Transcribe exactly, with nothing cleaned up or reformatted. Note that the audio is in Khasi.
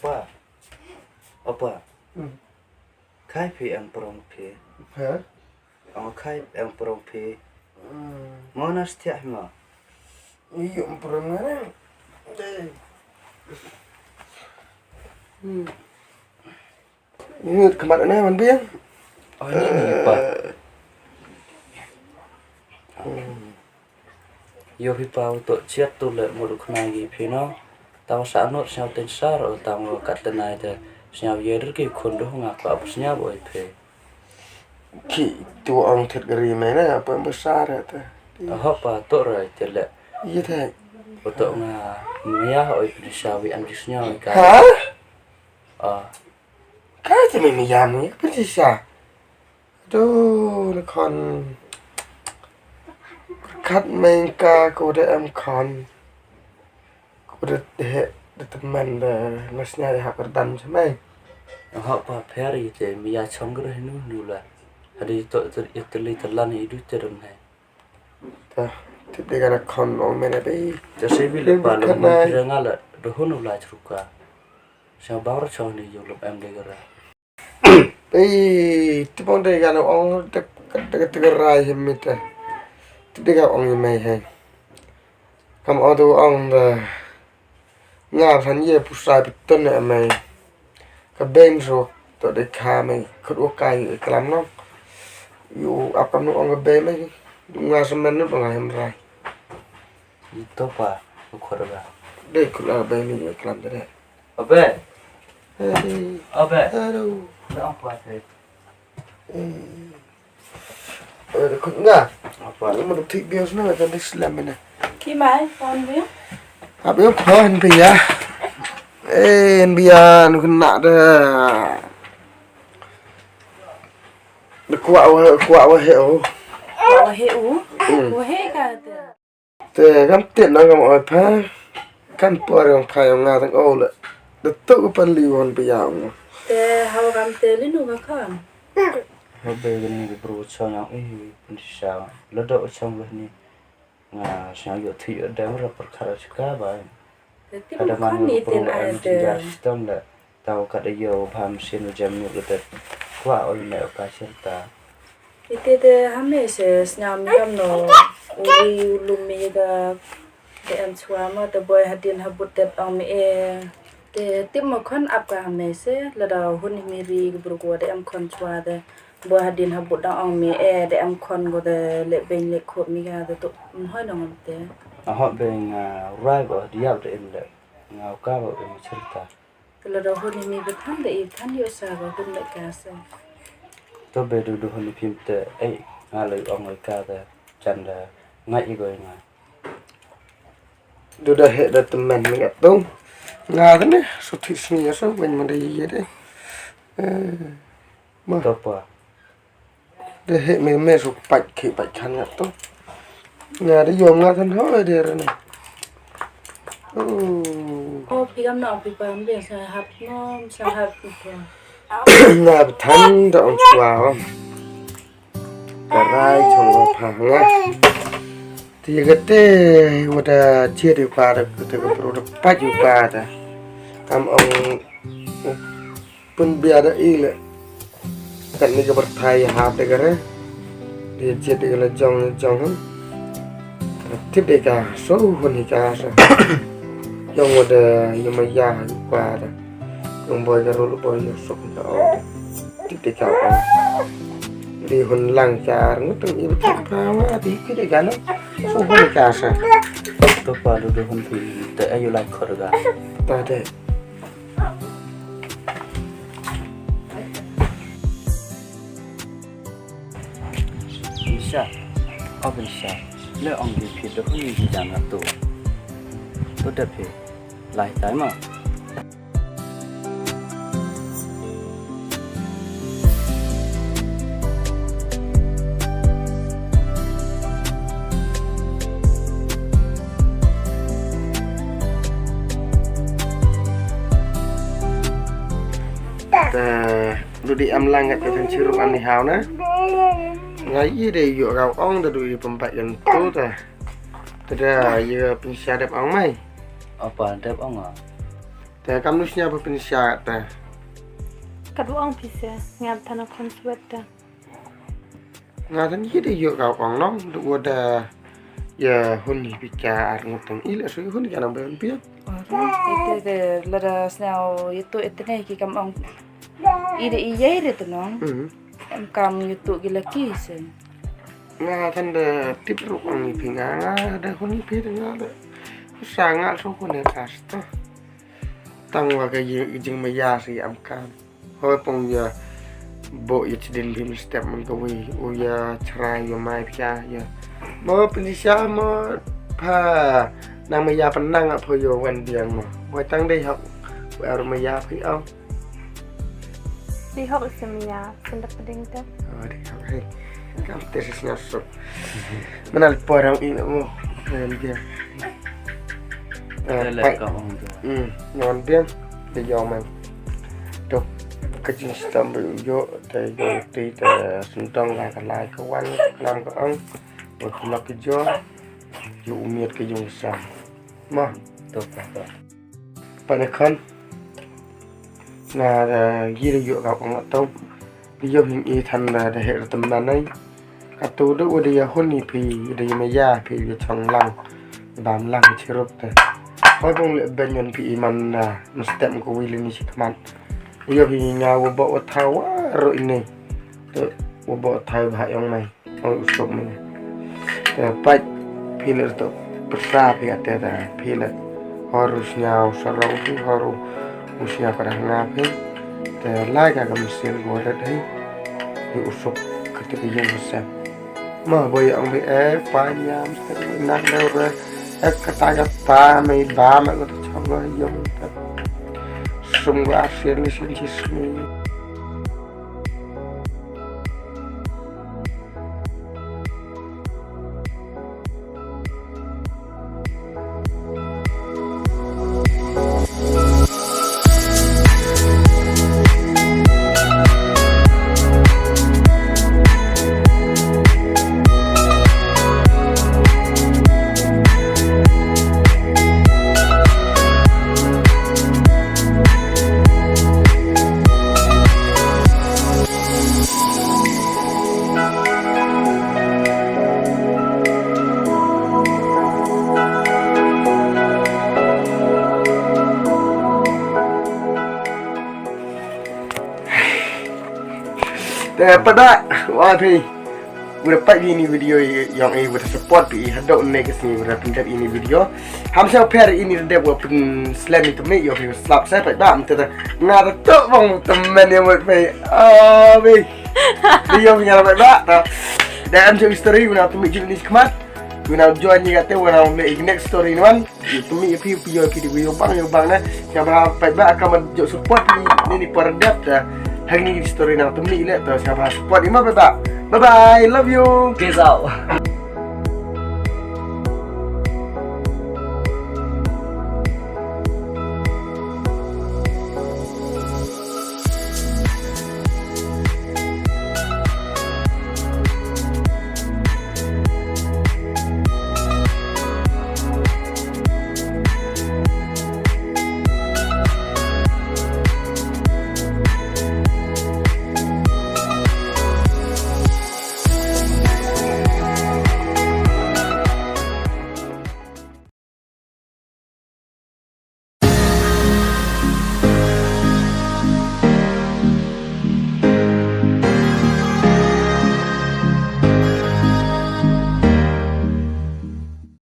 Pa. Opa. Hmm. Khai phi em prong phi. Ha? Ong khai em prong phi. Hmm. Mo na stia mo. Iyo em prong na. Dei. Hmm. Ini khamat na man biang. Oh, ini ni pa. Hmm. Ïoh phi pa u to chiat tu le mut u khna ïa phi no. Tang sa anot sñiaw teng sar o tang o kat tenai te sñiaw ïa rir ki khun duh nga kwah ap sñiaw boi phi. Ki tu ong thet gari me na apa em besar ya te. Ho pa to rai te le. Iya te. U to nga mia oi phi sa wi am ji sñiaw ka. Ha? Ah. Ka te me mia mi phi sa. Aduh, na khon. Khat meng ka ko da em khon. Ko da he da teman da ngasnya ha kyrdan sa mai. Ho pa pher ite mi ya chong gre nu nu la. Hadi to to itali talan idu te rum hai. Ta tip de kana khon ong mena be. Ta se bi le pa lo ma kira ngala do hunu la chruka. Sa bawr chong ni yo lo em de gara. Ei, tip ong dei ka ong dek dek dek rai hem mit. Tip dei ka ong ïa mei hei. Kam ong tu ong da. Nga san ye pusa piton ne mei. Ka beng so to dei ka mei. Khut u kai klam nong. Yu ap kam nu ong ka beng mei. Nga semen nu nga hem rai. Ito pa, u khut ba. Dei khut la beng ni klam dei. Abe. Hei. Abe. Aduh. Ba apa te? Eh. Eh, kut nga. Apa? Ni muduk tik bios na kan di selam ni. Ki mai, phone bi. Apa yang phone bi ya? Eh, bi ya nu kena dah. Dah kuat wah, kuat wah he oh. Wah he u. Hmm. Wah he kata. Te kam tip na kam oi pha. Kam por yong pha yong nga tang o le. De tu ka pan liu hon pia ong. Te hawa kam te linu ka khon. Hobe gani ka bru chong yang eh pun sha. Ledo chong gani. Nga sha yo thi yo dang ra perkara chika ba. Te tip. Ada khon man ni bru tin ai em te. Jinjar sistem le. Tau kat ïa u bham sien u jam ngut kat. Kwah oi me u ka sien ta. Ite te hame se sñiaw mi kam no. U ri u lum mi ka. Te em chwa mo te boi hadien habut te ong mi e. Te tip mo khon ap ka hame se lada hun mi ri ka bru ko te em khon chwa te. Boi hadien habut da ong mi e te em khon ko te le beng le khop mi ka te tu. Hoi no ngam te. Ahot beng rai ko diap te em le. Ngau ka ba em chirta. Te lada hun hi mi ba than da i than ïoh sa ba hun leh ka sa. To be du du hun hi phim te ei nga leh ong oi ka da jan da nga i goi nga. Du da he da teman nga tu. Nga da ne so thi sni ya so wen ma da i ye de. Eh. Ma. To pa. De he me me su pach ki pach khan nga to. Nga de yom nga than ho de re ne. Oh. Oh, phi kam na phi pam de sa hap nom sa hap ko. Nga than da ong chwa om. Ka rai chong ko pha nga. Ti ga te wa da che de pa da te ko pro da pach pa da. Kam ong. Pun bia da i le. Kan ni ka bar thai ha de ka re. Dia jet de ka la jong jong han. Tip de ka so hun hi ka sa. Yong wa da yong ma ya ha kwa da. Yong boy ka ru boy yong so ka o. Tip de ka o. Di hun lang ka ngut tang i ba tip ka wa di ki de ka na. So hun hi ka sa. To pa du du hun phi te ayu lai khor ga. Ta de. Nisha, oh Nisha, le ong di phi do ni di jam tu. Tu da phi, lai tai ma. Te lu di am lang ngat ka chirup ani hau na. Nga i de yu rau ong da du i pempat yan tu ta. Te da yu pinsha dep ong mai. Apa dep ong ah? Te kam nu sñiaw ba pynshisha te. Katba ong phi se, nga than khon swet te. Nga than ïa de ïoh ka ong nong, de u da ïa hun hi phi ka ar ngut tang i le su hun ka nang ba phi. Ite de lada sñiaw ïa tu ite ne ki kam ong. I de i yai de tu nong. Hmm. Em kam ïa tu ki laki se. Nga than de tip ru ong hi phi nga, nga de hun hi phi de nga de. Sa nga su hun de kas to. Tang wa ka yi-, jingmaya si am kam. Hoi pong ya bo ya chidin bim step man ka wi. U ya chrai ya mai pia ya. Mo pnisha mo pa. Nang maya penang apa yo wan biang mo. Mo tang dei hok. Wa maya pi au. Di hok isi maya. Sendap peding te. Oh, di hok hei. Kam te sis nyasuk. Mana lepas orang ini mo. Wan biang. Eh, Tele pai. Ka ong tu. Hmm, ngan biang. Te yo man. Tu ka jingshitom ba u ïoh, te ïoh ti te sentong la ka lai ka wan, nam ka ong. Wat kulak ki jo. Ïoh umiat ki jong sam. Ma. Tu pa tu. Pa ne khan. Na da giri ïoh ka ong tu. Ïoh hin i than da da he rtam na nai. Katu da u da ya hun i phi da ya maya phi ya chong lang. Bam lang chirup te. Hoi bong le ben yon phi i man na. Mstem ko wi le ni si kman. Ïoh hi nga wa bo wa thaw wa ro ini. Te wa bo thaw ba yong mai. Oi u sop mene. Te pait phi le to pyrsa phi ate te phi le. Hor u sñiaw sarong phi hor u sñiaw ka dah nga phi. Te lai ka ka mesin ko ret hi. Yu u sop ka te ka yung sen. Ma boy ang bi e pa nyam te nak le re. E ka ta ka ta me ba ma ko te chong lo yung te. Sum ga sir ni sin chi smi. Te pada wa phi. Wada pait ini video yong i wada support phi hadok ne ka sini wada pyndep ini video. Ham sa pher ini dep wa pynslem itu me yo phi slap sa pait ba mte ta nga ta tok bang temen ya mut phi. Ah phi. Video phi ngala pait ba ta. Da am jong story wada tu me jing ni khmat. Wada join ni kate wada me next story ni wan. Tumi ya phi phi yo phi di yo bang yo bang na. Siapa pait ba ka man jok support ni ni ni por dep ta. Hang ni story nang tumi le ta siapa support ni ma pait ba. Bye bye, love you. Peace out.